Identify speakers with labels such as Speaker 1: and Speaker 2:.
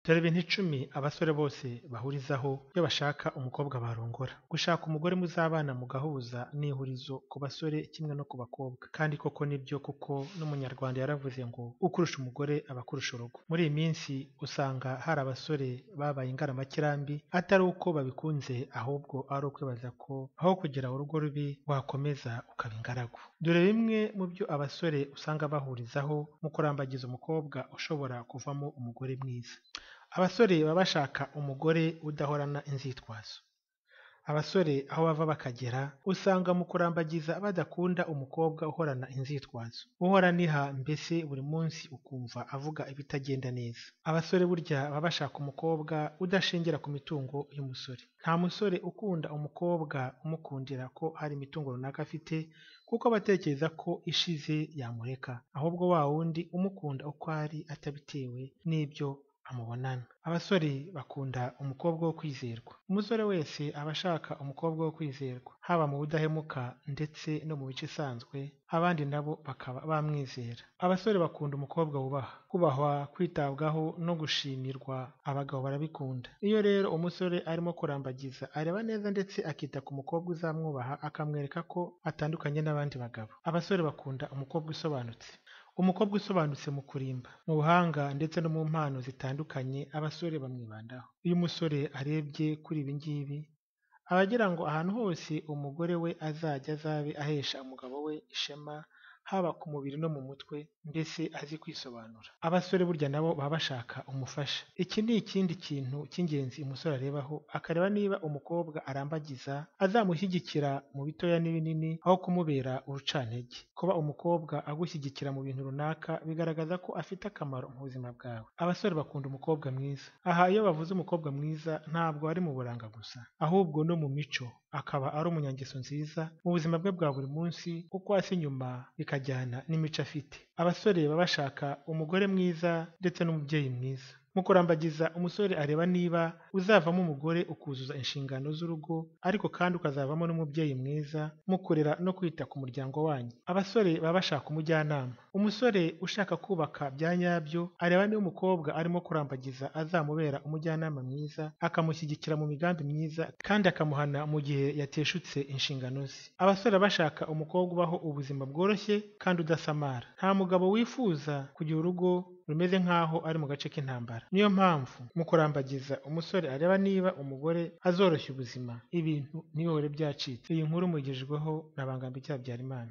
Speaker 1: Dore ibintu 10 abasore bose bahurizaho iyo bashaka umukobwa barongora. Gushaka umugore muzabana mugahuza ni ihurizo ku basore kimwe no ku bakobwa. Kandi koko nibyo kuko n'Umunyarwanda yaravuze ngo ukurusha umugore aba akurusha urugo. Muri iyi minsi usanga hari abasore babaye ingaramakirambi atari uko babikunze ahubwo ari ukwibaza ko aho kugira urugo rubi wakomeza ukaba ingaragu. Dore bimwe mu byo abasore usanga bahurizaho mu kurambagiza umukobwa ushobora kuvamo umugore mwiza. Abasore baba bashaka umugore udahorana inzitwazo. Abasore aho bava bakagera usanga mu kurambagiza badakunda umukobwa uhorana inzitwazo, uhora aniha mbese buri munsi ukumva avuga ibitagenda neza. Abasore burya baba bashaka umukobwa udashingira ku mitungo y'umusore. Nta musore ukunda umukobwa umukundira ko hari imitungo runaka afite kuko aba atekereza ko ishize yamureka, ahubwo wa wundi umukunda uko ari atabitewe n'ibyo amubonana. Abasore bakunda umukobwa wo kwizerwa. Umusore wese aba ashaka umukobwa wo kwizerwa, haba mu budahemuka ndetse no mu mico isanzwe, abandi nabo bakaba bamwizera. Abasore bakunda umukobwa wubaha. Kubahwa, kwitabwaho no gushimirwa abagabo barabikunda. Iyo rero umusore arimo kurambagiza areba neza ndetse akita ku mukobwa uzamwubaha akamwereka ko atandukanye n'abandi bagabo. Abasore bakunda umukobwa usobanutse. Umukobwa usobanutse mu kurimba, mu buhanga ndetse no mu mpano zitandukanye abasore bamwibandaho. Iyo umusore arebye kuri ibi ngibi, aba agira ngo ahantu hose umugore we azajya azabe ahesha umugabo we ishema, haba ku mubiri no mu mutwe, mbese azi kwisobanura. Abasore burya nabo baba bashaka umufasha. Iki ni ikindi kintu cy'ingenzi umusore arebaho, akareba niba umukobwa arambagiza azamushyigikira mu bitoya n'ibinini aho kumubera urucantege. Kuba umukobwa agushyigikira mu bintu runaka bigaragaza ko afite akamaro mu buzima bwawe. Abasore bakunda umukobwa mwiza. Aha iyo bavuze umukobwa mwiza ntabwo ari mu buranga gusa, ahubwo no mu mico, akaba ari umunyangeso nziza mu buzima bwe bwa buri munsi, uko asa inyuma bikajyana n'imico afite. Abasore baba bashaka umugore mwiza ndetse n'umubyeyi mwiza. Mu kurambagiza umusore areba niba uzavamo umugore ukuzuza inshingano z'urugo ariko kandi ukazavamo n'umubyeyi mwiza mu kurera no kwita ku muryango wanyu. Abasore baba bashaka umujyanama. Umusore ushaka kubaka bya nyabyo areba niba umukobwa arimo kurambagiza azamubera umujyanama mwiza, akamushyigikira mu migambi myiza kandi akamuhana mu gihe yateshutse inshingano ze. Abasore baba bashaka umukobwa ubaho ubuzima bworoshye kandi udasamara. Nta mugabo wifuza kugira urugo rumeze nk'aho ari mu gace k'intambara. Niyo mpamvu mu kurambagiza umusore areba niba umugore azoroshya ubuzima, ibintu ntibihore byacitse. Iyi nkuru mugejejweho na Bangambiki Habyarimana.